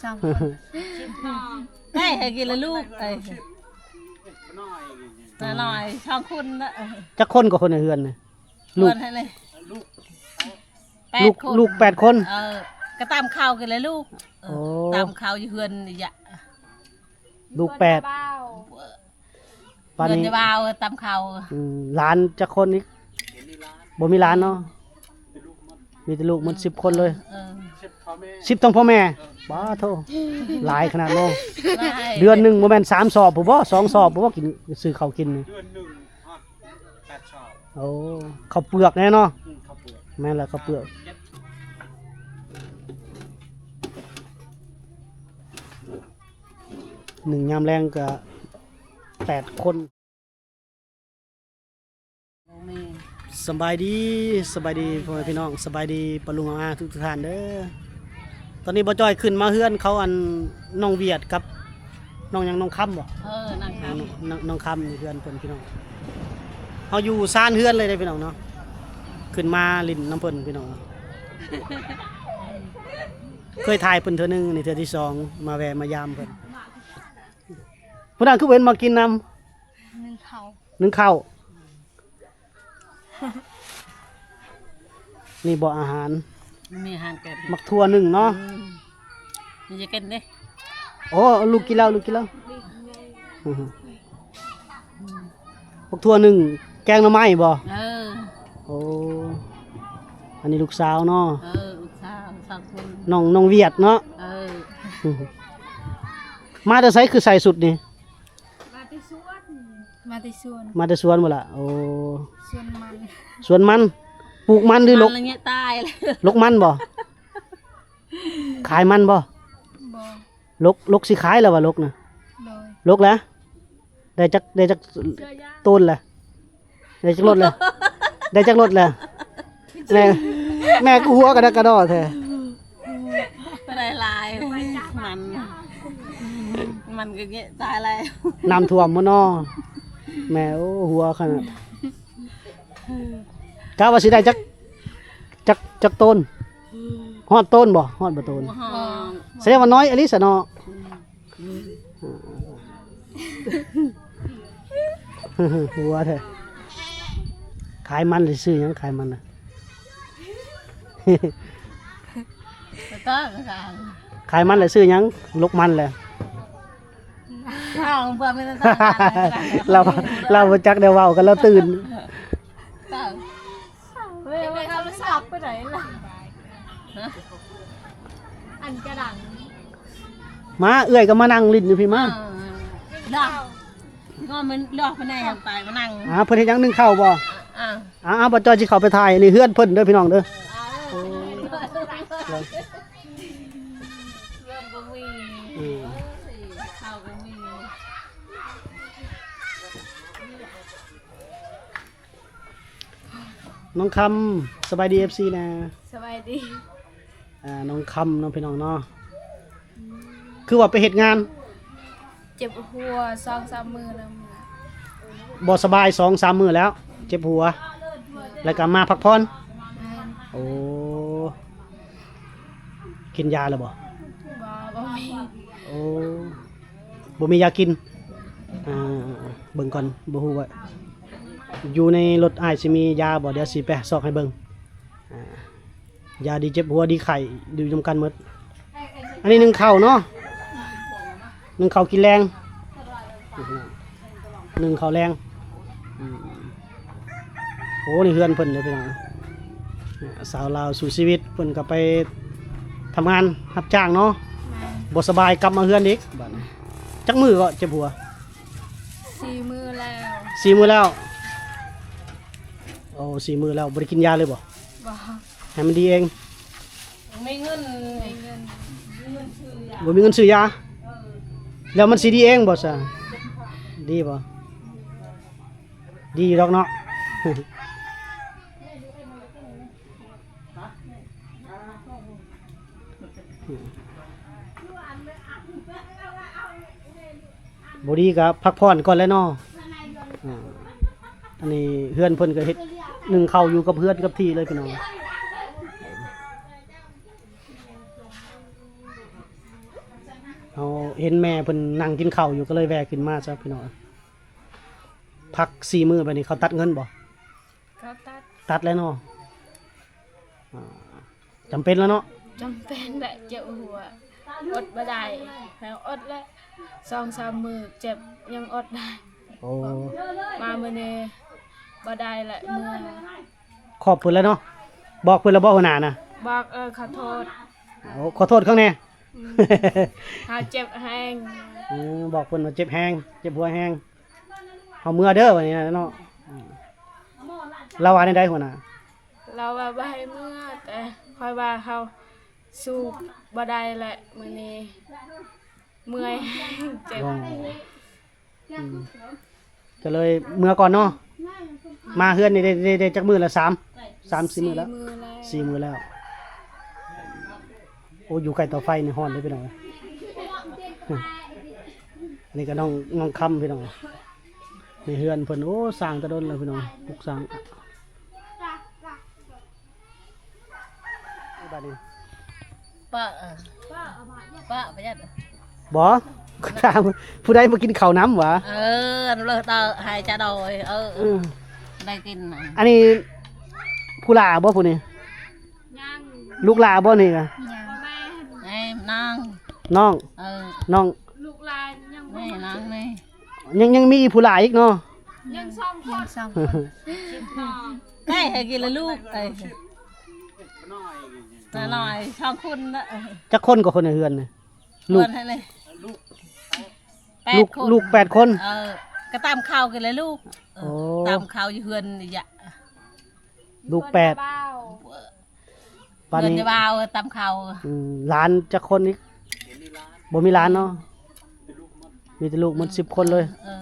ສອງຄົນ ໄດ້ໃຫ້ກິນລະລູກ ເອີຍ ນ້ອຍໆ ສອງຄົນນະ. ຈັກຄົນກໍຄົນໃນເຮືອນນີ້? ລູກ ເຮືອນໃຫ້ເລີຍ ແປດ ລູກ ຄົນ ລູກແປດຄົນ. ເອີ ກໍຕຳເຂົ້າກິນແຫຼະລູກ. ເອີ ໂອ້ ຕຳເຂົ້າຢູ່ເຮືອນນີ້ຍະ ລູກແປດ ປານນີ້ ເຮືອນຍາບ່າວຕຳເຂົ້າ. ອືມ ຫຼານຈັກຄົນອີກ? ບໍ່ມີຫຼານເນາະ ມີແຕ່ລູກໝົດ ອືມ ສິບຄົນເລີຍ. ເອີ ສິບທັງພໍ່ແມ່. ປາໂທ້ ຫຼາຍຂະໜາດເນາະ. ຫຼາຍ ເດືອນໜຶ່ງບໍ່ແມ່ນສາມສອບພຸ້ນບໍ່ ສອງສອບພຸ້ນບໍ່ ກິນ ຊື້ເຂົ້າກິນນີ້? ເດືອນໜຶ່ງຮອດແປດສອບ. ໂອ້ ເຂົ້າເປືອກແນ່ເນາະ. ອືມ ເຂົ້າເປືອກ ແມ່ນລະ ເຂົ້າເປືອກ. ໜຶ່ງຍາມແລງກະແປດຄົນ. ສະບາຍດີ ສະບາຍດີພໍ່ແມ່ພີ່ນ້ອງ ສະບາຍດີປ້າລຸງອາທຸກໆທ່ານເດີ. ຕອນນີ້ບ່າວຈ້ອຍຂຶ້ນມາເຮືອນເຂົາ ອັນ ນ້ອງຫວຽດກັບນ້ອງຫຍັງ ນ້ອງຄຳບໍ່? ເອີ ນ້ອງຄຳ ນ້ອງ ນ້ອງຄຳ ນີ້ເຮືອນເພິ່ນພີ່ນ້ອງ. ເຮົາຢູ່ຊານເຮືອນເລີຍເດ້ພີ່ນ້ອງເນາະ ຂຶ້ນມາຫຼິ້ນນຳເພິ່ນພີ່ນ້ອງ. ເຄີຍຖ່າຍເພິ່ນເທື່ອໜຶ່ງ ນີ້ເທື່ອທີສອງ ມາແວ່ມາຢາມເພິ່ນ. ຜູ້ນັ້ນຄືບໍ່ເຫັນມາກິນນຳ? ໜຶ້ງເຂົ້າ ໜຶ້ງເຂົ້າ. ນີ້ບໍ່ອາຫານ ມີອາຫານແກງ ໝາກຖົ່ວໜຶ້ງເນາະ. ອືມ ມີຈະກິນເດ້. ໂອ້ ລູກກິນແລ້ວ ລູກກິນແລ້ວ. ໝາກຖົ່ວໜຶ້ງ ແກງໜໍ່ໄມ້ບໍ່? ເອີ ໂອ້ ອັນນີ້ລູກສາວເນາະ. ເອີ ລູກສາວ ສາວຄົນ ນ້ອງ ນ້ອງຫວຽດເນາະ. ເອີ ມາແຕ່ໃສຄືໃສ່ຊຸດນີ້? ມາແຕ່ສວນ ມາແຕ່ສວນ ມາແຕ່ສວນບໍ່ລະ? ໂອ້ ສວນມັນ ສວນມັນ. ປູກມັນຫຼືຫຼົກ? ມັນລະເງະຕາຍແລ້ວ. ຫຼົກມັນບໍ່? ຂາຍມັນບໍ່? ບໍ່ ຫຼົກ ຫຼົກຊິຂາຍແລ້ວວ່າຫຼົກນະ. ໂດຍ ຫຼົກແລ້ວ ໄດ້ຈັກ ໄດ້ຈັກ ເສື້ອຢາງ ໂຕນແລ້ວ? ໄດ້ຈັກລົດແລ້ວ? ໄດ້ຈັກລົດແລ້ວ? ແມ່ ແມ່ກໍຫົວກະດັກກະດໍແທ້. ໄດ້ຫຼາຍ ມັນ ມັນກໍເງະຕາຍແລ້ວ. ນ້ຳຖ້ວມໝົດເນາະແມ່. ໂອ້ ຫົວຂະໜາດ. ກະວ່າຊິໄດ້ຈັກ ຈັກ ຈັກໂຕນ? ຮອດໂຕນບໍ່? ຮອດບໍ່ໂຕນ? ບໍ່ຮອດ. ສະແດງວ່ານ້ອຍອີ່ຫຼີຊະເນາະ. ຫົວແທ້. ຂາຍມັນຊິຊື້ຫຍັງ? ຂາຍມັນນະ ຂາຍມັນແລ້ວຊື້ຫຍັງ? ຫຼົກມັນແຫຼະ. ເອົາ ເພື່ອມັນ ລາວ ລາວບໍ່ຈັກແນວເວົ້າກັນ ລາວຕື່ນ. ເອີ ເວີຍ ໂທລະສັບໄປໃດລະ? ອັນກະດັງ. ມາ ເອື້ອຍກໍມານັ່ງຫຼິ້ນຢູ່ພີ້ມາ. ເອີ ລອກ ກໍມັນລອກໄປໃນ ໄປມານັ່ງ. ອ່າ ເພິ່ນເຮັດຫຍັງ? ໜຶ້ງເຂົ້າບໍ່? ອ່າ ອ່າ ບ່າວຈ້ອຍຊິເຂົ້າໄປຖ່າຍ. ນີ້ເຮືອນເພິ່ນເດີພີ່ນ້ອງເດີ. ເອີ ເຮືອນກໍມີ ອືມ ເຂົ້າກໍມີ. ນ້ອງຄຳ ສະບາຍດີ ເອັຟຊີ ແດ່. ສະບາຍດີ. ອ່າ ນ້ອງຄຳເນາະ ພີ່ນ້ອງເນາະ. ອືມ ຄືວ່າໄປເຮັດງານ? ເຈັບຫົວສອງສາມມື້ແລ້ວ. ບໍ່ສະບາຍສອງສາມມື້ແລ້ວ ເຈັບຫົວ ແລ້ວກໍມາພັກຜ່ອນ. ແມ່ນ. ໂອ້ ກິນຢາແລ້ວບໍ່? ບໍ່ ບໍ່ມີ. ໂອ້ ບໍ່ມີຢາກິນ. ອ່າ ເບິ່ງກ່ອນ ບໍ່ຮູ້ວ່າຢູ່ໃນລົດອ້າຍຊິມີຢາບໍ່ ດຽວຊິໄປຊອກໃຫ້ເບິ່ງ. ອ່າ ຢາດີເຈັບຫົວ ດີໄຂ້ ຢູ່ນຳກັນໝົດ. ອັນນີ້ໜຶ້ງເຂົ້າເນາະ ໜຶ້ງເຂົ້າກິນແລງ ໜຶ້ງເຂົ້າແລງ. ອືມ ໂອ້ ນີ້ເຮືອນເພິ່ນເດ້ພີ່ນ້ອງ. ສາວລາວສູ້ຊີວິດ ເພິ່ນກໍໄປທຳງານຮັບຈ້າງເນາະ. ແມ່ນ. ບໍ່ສະບາຍ ກັບມາເຮືອນອີກບາດນີ້. ຈັກມື້ກໍເຈັບຫົວ? ສີ່ມື້ແລ້ວ. ສີ່ມື້ແລ້ວ. ໂອ້ ສີ່ມື້ແລ້ວ ບໍ່ໄດ້ກິນຢາເລີຍບໍ່? ບໍ່. ໃຫ້ມັນດີເອງ. ມີເງິນ ມີເງິນ ບໍ່ມີເງິນຊື້ຢາ. ເອີ ແລ້ວມັນຊິດີເອງບໍ່ຊະ? ດີບໍ່? ດີຢູ່ດອກເນາະ. ບໍ່ດີກໍພັກຜ່ອນກ່ອນແຫຼະເນາະ. ອ່າ ອັນນີ້ເຮືອນເພິ່ນກໍເຮັດໜຶ້ງເຂົ້າຢູ່ກັບເຮືອນກັບທີ່ເລີຍພີ່ນ້ອງ. ເຫັນແມ່ເພິ່ນນັ່ງກິນເຂົ້າຢູ່ ກໍເລີຍແວ່ຂຶ້ນມາຊະພີ່ນ້ອງ. ພັກສີ່ມື້ແບບນີ້ເຂົາຕັດເງິນບໍ່? ເຂົາຕັດ ຕັດແລ້ວເນາະ. ອ່າ ຈຳເປັນແລ້ວເນາະ. ຈຳເປັນແຫຼະ ເຈັບຫົວ ອົດບໍ່ໄດ້ ແລ້ວອົດແລ້ວ ສອງສາມມື້ເຈັບ ຍັງອົດໄດ້. ໂອ້ ມາມື້ນີ້ບໍ່ໄດ້ແຫຼະ ເມື່ອຍ. ຂອບເພິ່ນແລ້ວເນາະ. ບອກເພິ່ນແລ້ວບໍ່ ຫົວໜ້ານະ? ບອກ ເອີ ຂໍໂທດ. ໂອ້ ຂໍໂທດເຂົາແດ່. ອືມ ເຮົາເຈັບແຮງ. ເອີ ບອກເພິ່ນວ່າເຈັບແຮງ ເຈັບຫົວແຮງ ເຮົາເມືອເດີ ວ່ານີ້ນະເນາະ. ອືມ ລາວວ່າແນວໃດ ຫົວໜ້າ? ລາວວ່າບໍ່ໃຫ້ເມືອ ແຕ່ຂ້ອຍວ່າເຮົາສູ້ບໍ່ໄດ້ແຫຼະມື້ນີ້ ເມື່ອຍ ເຈັບ. ອໍ ອືມ ກໍເລີຍເມືອກ່ອນເນາະ. ມາເຮືອນນີ້ໄດ້ ໄດ້ ໄດ້ຈັກມື້ລະ? ສາມ ສາມສີ່ມື້ແລ້ວ ສີ່ມື້ແລ້ວ ສີ່ມື້ແລ້ວ. ໂອ້ ຢູ່ໃກ້ເຕົາໄຟນີ້ຮ້ອນເດ້ພີ່ນ້ອງເອີຍ. ອັນນີ້ກໍນ້ອງ ນ້ອງຄຳພີ່ນ້ອງ ໃນເຮືອນເພິ່ນ. ໂອ້ ສ້າງແຕ່ດົນແລ້ວພີ່ນ້ອງ ປຸກສ້າງ. ບາດນີ້ ປະ ປະ ປະຫຍັດ ບໍ່ ຖາມຜູ້ໃດມາກິນເຂົ້ານຳຫວາ? ເອີ ເລີດເຕີ ໃຫ້ຈະໂດຍ ເອີ ອືມ ໄດ້ກິນນະ. ອັນນີ້ຜູ້ຫຼ້າບໍ່ຜູ້ນີ້? ຍັງ. ລູກຫຼ້າບໍ່ນີ້? ຍັງ. ແມ່ນ ນ້ອງ ນ້ອງ ເອີ ນ້ອງ ລູກຫຼ້າຍັງ ແມ່ນ ນ້ອງນີ້ ຍັງ ຍັງມີອີກຜູ້ຫຼ້າອີກເນາະ? ຍັງສອງຄົນ ຍັງສອງຄົນ. ໃກ້ໃຫ້ກິນລະລູກ ເອີ ນ້ອຍໆ ສອງຄົນນະ. ຈັກຄົນກໍຄົນໃນເຮືອນນີ້? ລູກ ເຮືອນໃຫ້ເລີຍ ແປດ ລູກ ລູກແປດຄົນ. ເອີ ກໍຕຳເຂົ້າກິນແຫຼະລູກ. ເອີ ໂອ້ ຕຳເຂົ້າຢູ່ເຮືອນນີ້ຍະ ລູກແປດ ບາດນີ້ ເພິ່ນຈະວ່າເອົາຕຳເຂົ້າ. ອືມ ຫຼານຈັກຄົນອີກ? ບໍ່ມີຫຼານເນາະ ມີແຕ່ລູກໝົດ ສິບຄົນເລີຍ. ເອີ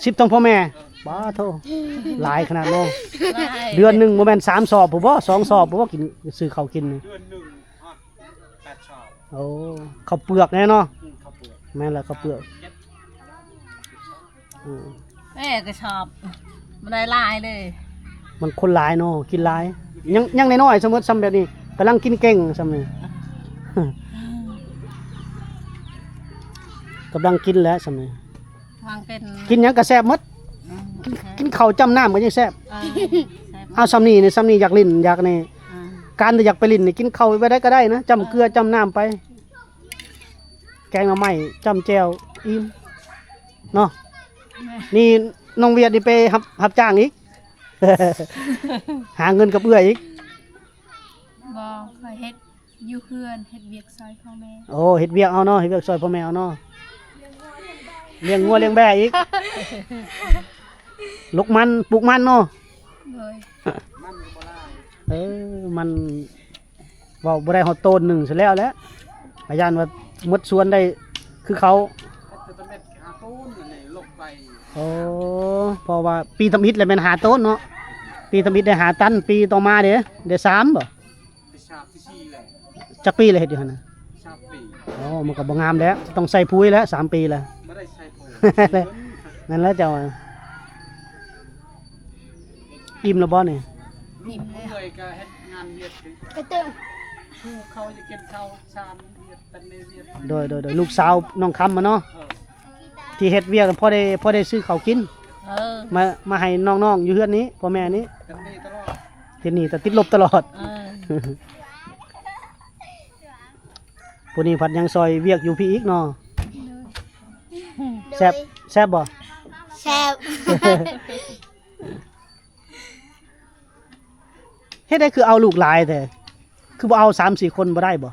ສິບທັງພໍ່ແມ່ ປາໂທ້ ຫຼາຍຂະໜາດເນາະ. ຫຼາຍ ເດືອນໜຶ່ງບໍ່ແມ່ນສາມສອບພຸ້ນບໍ່ ສອງສອບພຸ້ນບໍ່ ກິນ ຊື້ເຂົ້າກິນນີ້? ເດືອນໜຶ່ງຮອດແປດສອບ. ໂອ້ ເຂົ້າເປືອກແນ່ເນາະ. ອືມ ເຂົ້າເປືອກ ແມ່ນແຫຼະ ເຂົ້າເປືອກ. ອືມ ເອີ ກະສອບ ບໍ່ໄດ້ຫຼາຍເລີຍ ມັນຄົນຫຼາຍເນາະ ກິນຫຼາຍ. ຍັງ ຍັງນ້ອຍໆ ສົມມຸດຊ່ຳແບບນີ້ ກຳລັງກິນເກັ່ງຊ່ຳນີ້ ກຳລັງກິນແຫຼະຊ່ຳນີ້ ຫວັງເປັນ ກິນຫຍັງກະແຊບໝົດ. ອືມ ກິນ ກິນເຂົ້າຈ້ຳນ້ຳກໍຍັງແຊບ. ເອີ ແຊບ ເອົາຊ່ຳນີ້ນີ້ ຊ່ຳນີ້ຢາກຫຼິ້ນຢາກນີ້. ອືມ ການທີ່ຢາກໄປຫຼິ້ນນີ້ ກິນເຂົ້າແບບໃດກໍໄດ້ນະ ຈ້ຳເກືອ ເອີ ຈ້ຳນ້ຳໄປ. ແກງໜໍ່ໄມ້ຈ້ຳແຈ່ວ ອີ່ມເນາະ. ແມ່ນ ນີ້ນ້ອງວຽດນີ້ໄປຮັບ ຮັບຈ້າງອີກ ຫາເງິນກັບເອື້ອຍອີກ. ບໍ່ ຂ້ອຍເຮັດຢູ່ເຮືອນ ເຮັດວຽກຊ່ອຍພໍ່ແມ່. ໂອ້ ເຮັດວຽກເອົາເນາະ ເຮັດວຽກຊ່ອຍພໍ່ແມ່ເອົາເນາະ. ລ້ຽງງົວລ້ຽງແບ້ອີກ ຫຼົກມັນ ປູກມັນເນາະ. ໂດຍ ເອີ ມັນ ເວົ້າບໍ່ໄດ້ຮອດໂຕນໜຶ່ງຊະແລ້ວແຫຼະ ອາຢ້ານວ່າໝົດສວນໄດ້ຄືເຂົາ. ໂອ້ ເພາະວ່າປີທຳອິດແລ້ວແມ່ນຫ້າໂຕນເນາະ ປີທຳອິດໄດ້ຫ້າຕັນ ປີຕໍ່ມາເດ ໄດ້ສາມບໍ່? ປີສາມ ປີສີ່ແລ້ວ. ຈັກປີແລ້ວເຮັດຢູ່ຫັ້ນນະ? ສາມປີ. ໂອ້ ມັນກໍບໍ່ງາມແລ້ວ ຕ້ອງໃສ່ປຸ໋ຍແລ້ວ ສາມປີແລ້ວ. ບໍ່ໄດ້ໃສ່ປຸ໋ຍ. ນັ້ນແຫຼະເຈົ້າ ອີ່ມແລ້ວບໍ່ນີ້? ອີ່ມແລ້ວ. ເມື່ອຍກໍເຮັດງານວຽກ ກະເຕີ ຜູ້ເຂົາຈະກິນເຂົ້າຊາມວຽກ ຕັນເນວຽກ. ໂດຍ ໂດຍ ໂດຍ ລູກສາວນ້ອງຄຳມາເນາະ. ເອີ ທີ່ເຮັດວຽກພໍໄດ້ ພໍໄດ້ຊື້ເຂົ້າກິນ. ເອີ ມາ ມາໃຫ້ນ້ອງໆຢູ່ເຮືອນນີ້ ພໍ່ແມ່ນີ້ ຕິດໜີ້ຕະຫຼອດ ຕິດໜີ້ ແຕ່ຕິດລົບຕະຫຼອດ. ເອີ ຜູ້ນີ້ພັດຍັງຊ່ອຍວຽກຢູ່ພີ້ອີກເນາະ. ໂດຍ ແຊບ ໂດຍ ແຊບບໍ່? ແຊບ. ເຮັດໃດຄືເອົາລູກຫຼາຍແທ້? ຄືບໍ່ເອົາສາມສີ່ຄົນບໍ່ໄດ້ບໍ່?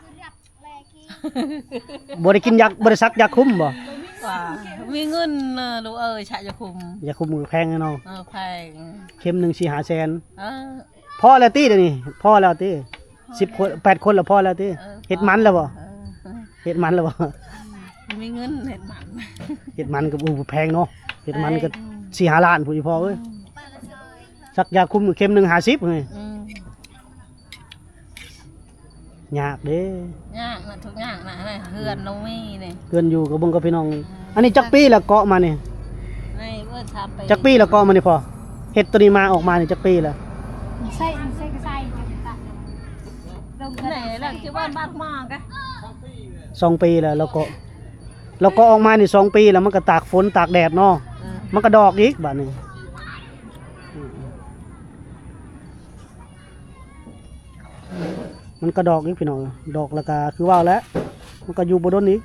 ບໍ່ໄດ້ກິນຢາ ບໍ່ໄດ້ສັກຢາຄຸມບໍ່? ວ່າມີເງິນເນາະລູກເອີຍ ສັກຢາຄຸມ ຢາຄຸມກໍແພງເນາະ. ເອີ ແພງ ເຂັມໜຶ່ງສີ່ຫ້າແສນ. ເອີ ພໍແລ້ວຕິດຽວນີ້? ພໍແລ້ວຕິ? ສິບຄົນ ແປດຄົນລະພໍແລ້ວຕິ? ເອີ ເຮັດໝັນແລ້ວບໍ່? ເອີ ເຮັດໝັນແລ້ວບໍ່? ມີເງິນເຮັດໝັນ ເຮັດໝັນກໍ ໂອ້ ແພງເນາະ ເຮັດໝັນກໍ ແພງ ສີ່ຫ້າລ້ານພຸ້ນອີ່ພໍ່ເອີຍ. ອືມ ສັກຢາຄຸມເຂັມໜຶ່ງຫ້າສິບເອີຍ. ອືມ ຍາກເດ້ ຍາກນະ ທຸກຍາກນະ ເຮືອນບໍ່ມີນີ້ ເຮືອນຢູ່ກໍເບິ່ງກັບພີ່ນ້ອງ. ອັນນີ້ຈັກປີແລ້ວເກາະມານີ້? ໃນເບິດສາມປີ. ຈັກປີແລ້ວເກາະມານີ້ພໍ່? ເຮັດໂຕນີ້ມາ ອອກມານີ້ຈັກປີແລ້ວ? ໃສ່ ໃສ່ກໍໃສ່ ແມ່ນແລ້ວ ຊິບ້ານ ບ້ານມາກະ ສອງປີແລ້ວ ແລ້ວເກາະ ແລ້ວກໍອອກມານີ້ສອງປີແລ້ວ ມັນກໍຕາກຝົນຕາກແດດເນາະ ເອີ ມັນກໍດອກອີກບາດນີ້ ມັນກໍດອກອີກພີ່ນ້ອງ ດອກແລ້ວກໍຄືເວົ້າແຫຼະ ມັນກໍຢູ່ບໍ່ດົນອີກ.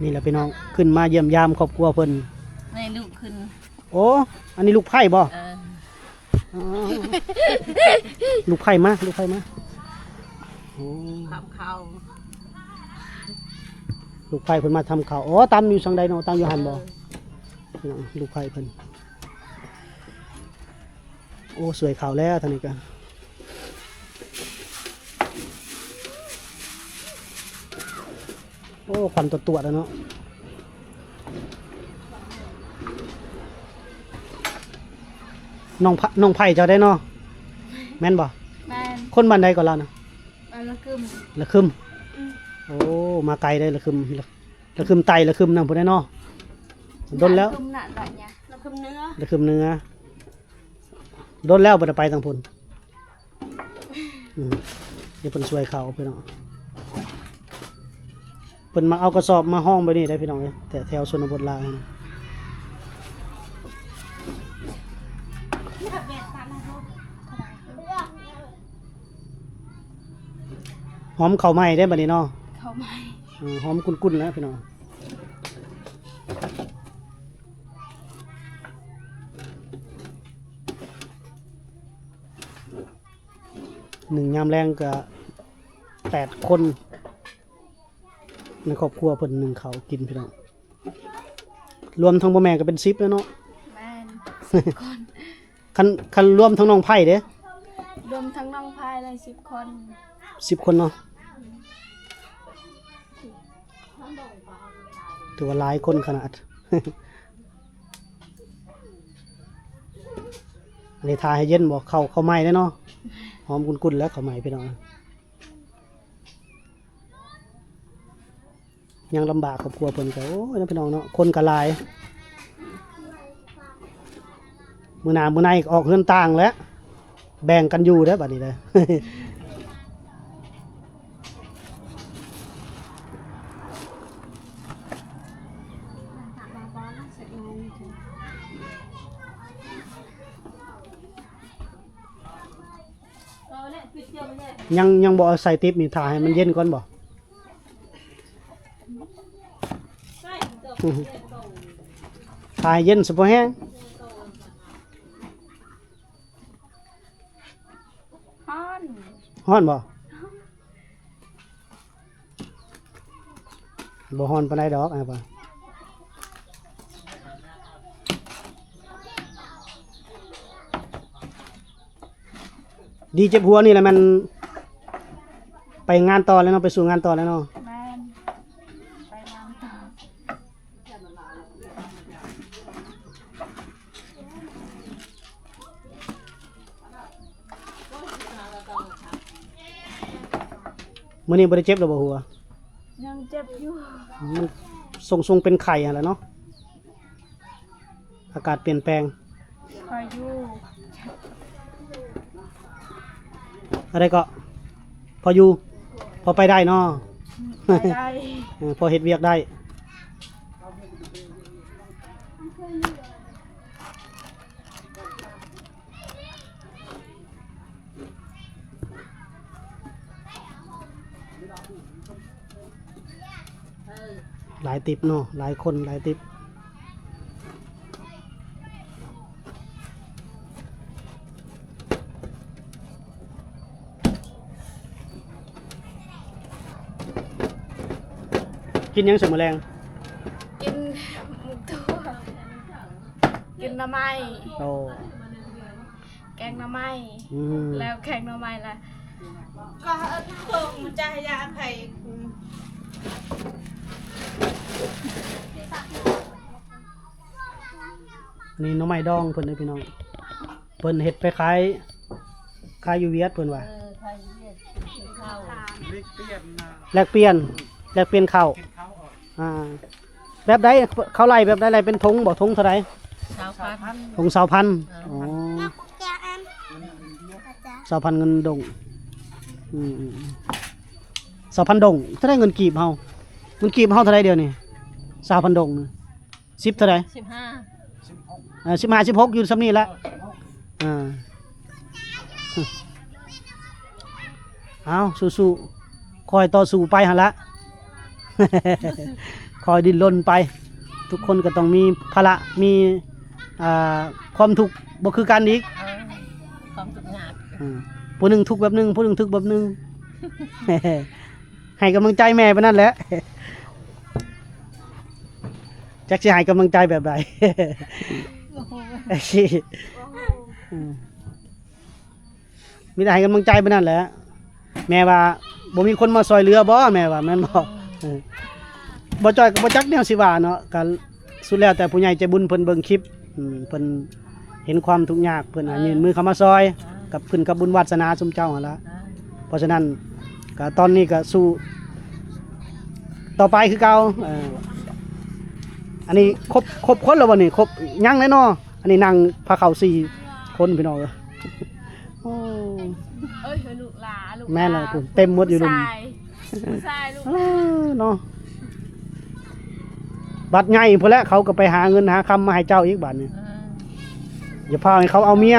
ນີ້ແຫຼະພີ່ນ້ອງ ຂຶ້ນມາຢ້ຽມຢາມຄອບຄົວເພິ່ນ ໃຫ້ລູກຂຶ້ນ ໂອ້ ອັນນີ້ລູກໃພ້ບໍ່? ເອີ ອໍ ລູກໃພ້ມາ ລູກໃພ້ມາ ໂອ້ ທຳເຂົ້າ ລູກໃພ້ເພິ່ນມາທຳເຂົ້າ ອໍ ຕຳຢູ່ສັງໃດເນາະ ຕຳຢູ່ຫັ້ນບໍ່? ເອີ ພີ່ນ້ອງ ລູກໃພ້ເພິ່ນ ໂອ້ ສວຍເຂົ້າແລ້ວທາງນີ້ກະ ໂອ້ ຄວັນຕວດໆແລ້ວເນາະ ນ້ອງ ນ້ອງໃພ້ເຈົ້າໄດ໋ເນາະ ແມ່ນບໍ່? ແມ່ນ ຄົນບ້ານໃດກໍລາວນະ? ບ້ານລະຄຶມ ລະຄຶມ ອືມ ໂອ້ ມາໄກເດ້ລະຄຶມ ລະຄຶມໃຕ້ ລະຄຶມນັ້ນພຸ້ນເນາະ ດົນແລ້ວ ລະຄຶມເໜືອ ລະຄຶມເໜືອ ດົນແລ້ວບໍ່ໄດ້ໄປທາງພຸ້ນ ອືມ ດຽວເພິ່ນຊ່ວຍເຂົ້າພີ່ນ້ອງ ເພິ່ນມາເອົາກະສອບມາຮອງແບບນີ້ໄດ໋ພີ່ນ້ອງເອີຍ ແຖວ ແຖວຊົນນະບົດລາວ ຫອມເຂົ້າໃໝ່ເດ້ບັດນີ້ເນາະ ເຂົ້າໃໝ່ ເອີ ຫອມກຸ້ນໆແລ້ວພີ່ນ້ອງ ໜຶ່ງຍາມແລງກະແປດຄົນ ໃນຄອບຄົວເພິ່ນໜຶ່ງເຂົ້າກິນພີ່ນ້ອງ ລວມທັງພໍ່ແມ່ກໍເປັນສິບແລ້ວເນາະ ແມ່ນ ສິບຄົນ ຄັນ ຄັນລວມທັງນ້ອງໃພ້ເດ້? ລວມທັງນ້ອງໃພ້ແລ້ວສິບຄົນ ສິບຄົນເນາະ ຖືວ່າຫຼາຍຄົນຂະໜາດ ອັນນີ້ຖ້າໃຫ້ເຢັນບໍ່ ເຂົ້າ ເຂົ້າໃໝ່ເດ້ເນາະ ຫອມກຸ້ນໆແລ້ວເຂົ້າໃໝ່ພີ່ນ້ອງ ຍັງລຳບາກຄອບຄົວເພິ່ນກໍ ໂອ້ຍ ເນາະ ພີ່ນ້ອງເນາະ ຄົນກໍຫຼາຍ ມື້ໜ້າມື້ໃນອອກເຮືອນຕ່າງແລ້ວ ແບ່ງກັນຢູ່ເດີ້ບາດນີ້ເດີ້. ຍັງ ຍັງບໍ່ເອົາໃສ່ຕິບນີ້ ຖ້າໃຫ້ມັນເຢັນກ່ອນບໍ່? ຖ້າໃຫ້ເຢັນສະພໍແຮງ. ຮ້ອນ ຮ້ອນບໍ່? ບໍ່ຮ້ອນປານໃດດອກ ອ້າຍວ່າ. ດີເຈັບຫົວນີ້ແຫຼະ ແມ່ນໄປງານຕໍ່ແລ້ວເນາະ ໄປສູ່ງານຕໍ່ແລ້ວເນາະ. ແມ່ນ ໄປງານຕໍ່. ມື້ນີ້ບໍ່ໄດ້ເຈັບແລ້ວບໍ່ຫົວ? ຍັງເຈັບຢູ່. ມັນຊົງໆເປັນໄຂ້ຫັ້ນແຫຼະເນາະ. ອາກາດປ່ຽນແປງ. ພໍຢູ່. ອັນໃດເກາະ? ພໍຢູ່ ພໍໄປໄດ້ເນາະ. ໄປໄດ້. ເອີ ພໍເຮັດວຽກໄດ້. ຫຼາຍຕິບເນາະ ຫຼາຍຄົນຫຼາຍຕິບ. ກິນຫຍັງຊະມື້ແລງ? ກິນໝາກຖົ່ວ ກິນໜໍ່ໄມ້. ໂອ້ ແກງໜໍ່ໄມ້. ອືມ ແລ້ວແກງໜໍ່ໄມ້ລະ ກໍເອີ້ນໂຄງມັນຈະໃຫ້ຢາໄຜ. ອືມ ນີ້ໜໍ່ໄມ້ດອງເພິ່ນເດ້ພີ່ນ້ອງ ເພິ່ນເຮັດໄປຂາຍ ຂາຍຢູ່ຫວຽດເພິ່ນວ່າ. ເອີ ຂາຍຢູ່ຫວຽດ ກິນເຂົ້າ ແລກປ່ຽນນະ ແລກປ່ຽນ ແລກປ່ຽນເຂົ້າ ກິນເຂົ້າອອກ. ອ່າ ແບບໃດ ເຂົາໄລ່ແບບໃດ ໄລ່ເປັນຖົງບໍ່? ຖົງເທົ່າໃດ? ຊາວພັນ ຖົງຊາວພັນ. ເອີ ອໍ ຊາວພັນເງິນດົງ. ອືມ ຊາວພັນດົງ ເທົ່າໃດເງິນກີບເຮົາ? ເງິນກີບເຮົາເທົ່າໃດດຽວນີ້? ຊາວພັນດົງ ສິບເທົ່າໃດ? ສິບຫ້າ ເອີ ສິບຫ້າ ສິບຫົກ ຢູ່ສ່ຳນີ້ລະ. ເອີ ເອົາ ສູ້ໆ ຄອຍຕໍ່ສູ້ໄປຫັ້ນລະ ຄອຍດີ້ນລົນໄປ. ທຸກຄົນກໍຕ້ອງມີພາລະ ມີ ອ່າ ຄວາມທຸກບໍ່ຄືກັນອີກ ເອີ ຄວາມທຸກຍາກ ເອີ ຜູ້ໜຶ່ງທຸກແບບໜຶ່ງ ຜູ້ໜຶ່ງທຸກແບບໜຶ່ງ. ໃຫ້ກຳລັງໃຈແມ່ປານນັ້ນແຫຼະ ຈັກຊິໃຫ້ກຳລັງໃຈແບບໃດ. ໂອ້ໂຫ ອືມ ມີແຕ່ໃຫ້ກຳລັງໃຈປານນັ້ນແຫຼະ. ແມ່ວ່າບໍ່ມີຄົນມາຊ່ອຍເຫຼືອບໍ່ ແມ່ວ່າ ແມ່ນບໍ່? ເອີ ບໍ່ຈ່ອຍກໍບໍ່ຈັກແນວຊິວ່າເນາະ ກໍສຸດແລ້ວແຕ່ຜູ້ໃຫຍ່ໃຈບຸນເພິ່ນເບິ່ງຄລິບ ອືມ ເພິ່ນເຫັນຄວາມທຸກຍາກ ເພິ່ນ ເອີ ຫາຍື່ນມືເຂົ້າມາຊ່ອຍ ເອີ ກັບຂຶ້ນກັບບຸນວາດສະໜາຊຸມເຈົ້າຫັ້ນລະ. ເອີ ເພາະສະນັ້ນກໍຕອນນີ້ກໍສູ້ຕໍ່ໄປຄືເກົ່າ. ເອີ ອັນນີ້ຄົບ ຄົບຄົນແລ້ວບໍ່ນີ້? ຄົບ ຍັງແຫຼະເນາະ. ອັນນີ້ນັ່ງພາເຂົ້າສີ່ຄົນພີ່ນ້ອງເອີຍ. ໂອ້ ເອີຍ ລູກຫຼາ ລູກຫຼາ ແມ່ນແລ້ວ ເຕັມໝົດຢູ່ລຸ່ມ ຜູ້ຊາຍ ຜູ້ຊາຍລູກ ເອີ ເນາະ ບັດໃຫຍ່ພຸ້ນແຫຼະ ເຂົາກໍໄປຫາເງິນຫາຄຳມາໃຫ້ເຈົ້າອີກບາດນີ້. ເອີ ຢ່າພາໃຫ້ເຂົາເອົາເມຍ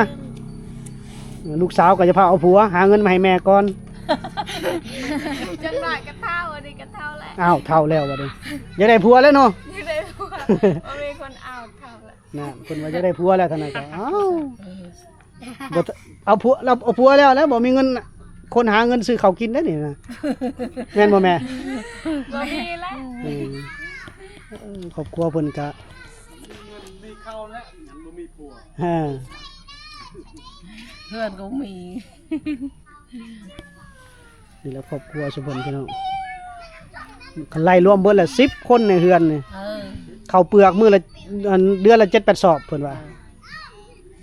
ລູກສາວກໍຢ່າພາເອົາຜົວ ຫາເງິນມາໃຫ້ແມ່ກ່ອນ. ຈັກໜ້ອຍກໍເຖົ້າ ອັນນີ້ກໍເຖົ້າແລ້ວ. ອ້າວ ເຖົ້າແລ້ວບັດນີ້ ຢາກໄດ້ຜົວແລ້ວເນາະ. ຢາກໄດ້ຜົວ ບໍ່ມີຄົນເອົາ ເຖົ້າແລ້ວ. ນັ້ນ ເພິ່ນວ່າຢາກໄດ້ຜົວແລ້ວ ທາງນັ້ນກໍ ເອົ້າ ບໍ່ ເອົາຜົວ ລາວເອົາຜົວແລ້ວ ແລ້ວບໍ່ມີເງິນ ຄົນຫາເງິນຊື້ເຂົ້າກິນໄດ້ນີ້ນະ ແມ່ນບໍ່ແມ່? ບໍ່ມີແລ້ວ ອືມ ເອີ ຄອບຄົວເພິ່ນກະ ມີເງິນມີເຂົ້າແລ້ວ ຍັງບໍ່ມີຜົວ ເອີ ເຮືອນກໍມີ. ນີ້ແຫຼະຄອບຄົວຊຸມເພິ່ນພີ່ນ້ອງ ຄັນໄລ່ລວມເບິດແລ້ວສິບຄົນໃນເຮືອນນີ້ ເອີ ເຂົ້າເປືອກມື້ລະ ອັນ ເດືອນລະເຈັດແປດສອບເພິ່ນວ່າ ເອີ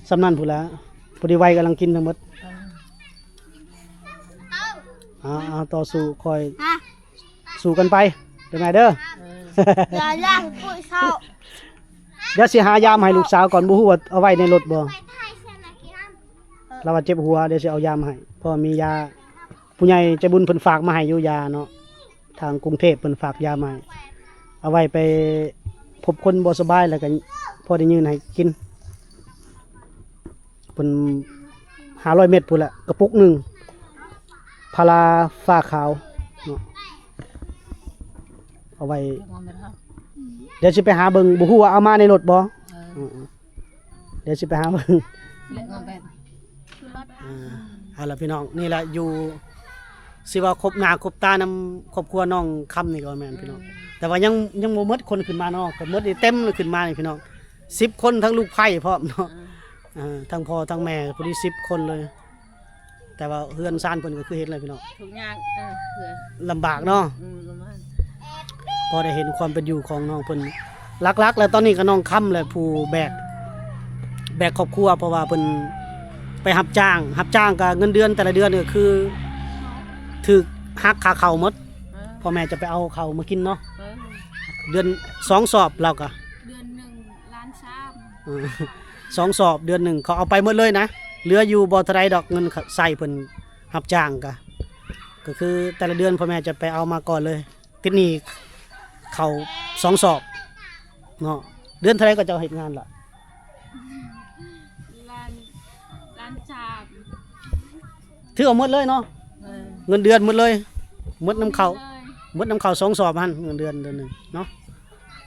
ສ່ຳນັ້ນພຸ້ນລະ ພໍດີໄວກຳລັງກິນທັງໝົດ ເອີ ເອົາໆ ຕໍ່ສູ້ ຄ່ອຍ ສູ້ກັນໄປເດີແມ່ເດີ ເອີ ຢ່າຢ່າປຸ້ຍເຂົ້າ ດຽວຊິຫາຢາມາໃຫ້ລູກສາວກ່ອນ ບໍ່ຮູ້ວ່າເອົາໄວ້ໃນລົດບໍ່ ລາວວ່າເຈັບຫົວ ດຽວຊິເອົາຢາມາໃຫ້ ເພາະວ່າມີຢາ ຜູ້ໃຫຍ່ໃຈບຸນເພິ່ນຝາກມາໃຫ້ຢູ່ຢາເນາະ ທາງກຸງເທບເພິ່ນຝາກຢາມາໃຫ້ ເອົາໄວ້ໄປພົບຄົນບໍ່ສະບາຍ ແລ້ວກໍພໍໄດ້ຍື່ນໃຫ້ກິນ ເພິ່ນຫ້າຮ້ອຍເມັດພຸ້ນແຫຼະ ກະປຸກໜຶ່ງ ພາລາຟ້າຂາວເນາະ ເອົາໄວ້ ດຽວຊິໄປຫາເບິ່ງ ບໍ່ຮູ້ວ່າເອົາມາໃນລົດບໍ່ ເອີ ເອີ ເອີ. ດຽວຊິໄປຫາເບິ່ງ ເອົາລະພີ່ນ້ອງ ນີ້ລະຢູ່ ຊິວ່າຄົບໜ້າຄົບຕານຳຄອບຄົວນ້ອງຄຳນີ້ກໍແມ່ນພີ່ນ້ອງ ອືມ ແຕ່ວ່າຍັງ ຍັງບໍ່ໝົດຄົນຂຶ້ນມາເນາະ ກໍໝົດນີ້ເຕັມຂຶ້ນມານີ້ພີ່ນ້ອງ ສິບຄົນ ທັງລູກໃພ້ພ້ອມເນາະ ອືມ ເອີ ທັງພໍ່ທັງແມ່ ພໍດີສິບຄົນເລີຍ. ແຕ່ວ່າເຮືອນຊານເພິ່ນກໍຄືເຫັນແຫຼະພີ່ນ້ອງ ທຸກຍາກ ເອີ ລຳບາກເນາະ ອືມ ລຳບາກ ພໍໄດ້ເຫັນຄວາມເປັນຢູ່ຂອງນ້ອງເພິ່ນ ຫຼັກໆ ແລ້ວຕອນນີ້ກໍນ້ອງຄຳແຫຼະຜູ້ແບກ ແບກຄອບຄົວ ເພາະວ່າເພິ່ນໄປຮັບຈ້າງ ຮັບຈ້າງກໍເງິນເດືອນແຕ່ລະເດືອນກໍຄືຖືກຫັກຄ່າເຂົ້າໝົດ ເອີ ພໍ່ແມ່ຈະໄປເອົາເຂົ້າມາກິນເນາະ ເອີ ເດືອນສອງສອບລາວກໍ ເດືອນໜຶ່ງລ້ານສາມ ເອີ ສອງສອບເດືອນໜຶ່ງເຂົາເອົາໄປໝົດເລີຍນະ ເຫຼືອຢູ່ບໍ່ເທົ່າໃດດອກ ເງິນໃຊ້ເພິ່ນຮັບຈ້າງກະ ກໍຄືແຕ່ລະເດືອນພໍ່ແມ່ຈະໄປເອົາມາກ່ອນເລີຍ ຕິດໜີ້ເຂົ້າສອງສອບເນາະ ເດືອນເທົ່າໃດກໍເຈົ້າເຮັດງານລະ ລ້ານ ລ້ານສາມ ຖືເອົາໝົດເລີຍເນາະ ເອີ ເງິນເດືອນໝົດເລີຍ ໝົດນຳເຂົ້າ ໝົດເລີຍ ໝົດນຳເຂົ້າສອງສອບຫັ້ນ ເງິນເດືອນເດືອນໜຶ່ງເນາະ.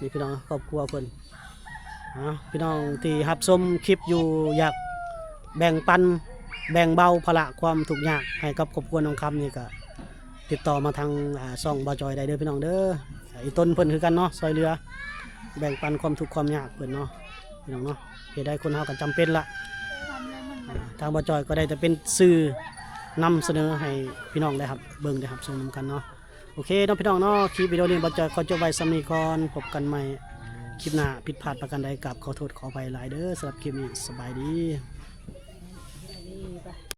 ນີ້ພີ່ນ້ອງ ຄອບຄົວເພິ່ນ ເອົາ ພີ່ນ້ອງທີ່ຮັບຊົມຄລິບຢູ່ ຢາກແບ່ງປັນ ແບ່ງເບົາພາລະຄວາມທຸກຍາກໃຫ້ກັບຄອບຄົວນ້ອງຄຳນີ້ ກໍຕິດຕໍ່ມາທາງ ອ່າ ຊ່ອງບ່າວຈອຍໄດ້ເດີພີ່ນ້ອງເດີ ອີ່ຕົນເພິ່ນຄືກັນເນາະ ຊ່ອຍເຫຼືອ ແບ່ງປັນຄວາມທຸກຄວາມຍາກເພິ່ນເນາະ ພີ່ນ້ອງເນາະ ເຮັດໃຫ້ຄົນເຮົາກໍຈຳເປັນລະ ອ່າ ທາງບ່າວຈອຍກໍໄດ້ແຕ່ເປັນສື່ນຳສະເໜີໃຫ້ພີ່ນ້ອງໄດ້ຮັບເບິ່ງໄດ້ຮັບຊົມນຳກັນເນາະ. ໂອເຄເນາະພີ່ນ້ອງເນາະ ຄລິບວິດີໂອນີ້ບ່າວຈອຍຂໍຈົບໄວ້ສ່ຳນີ້ກ່ອນ ພົບກັນໃໝ່ຄລິບໜ້າ ຜິດພາດປະການໃດ ກາບຂໍໂທດຂໍອະໄພຫຼາຍເດີ ສຳລັບຄລິບນີ້ ສະບາຍດີ.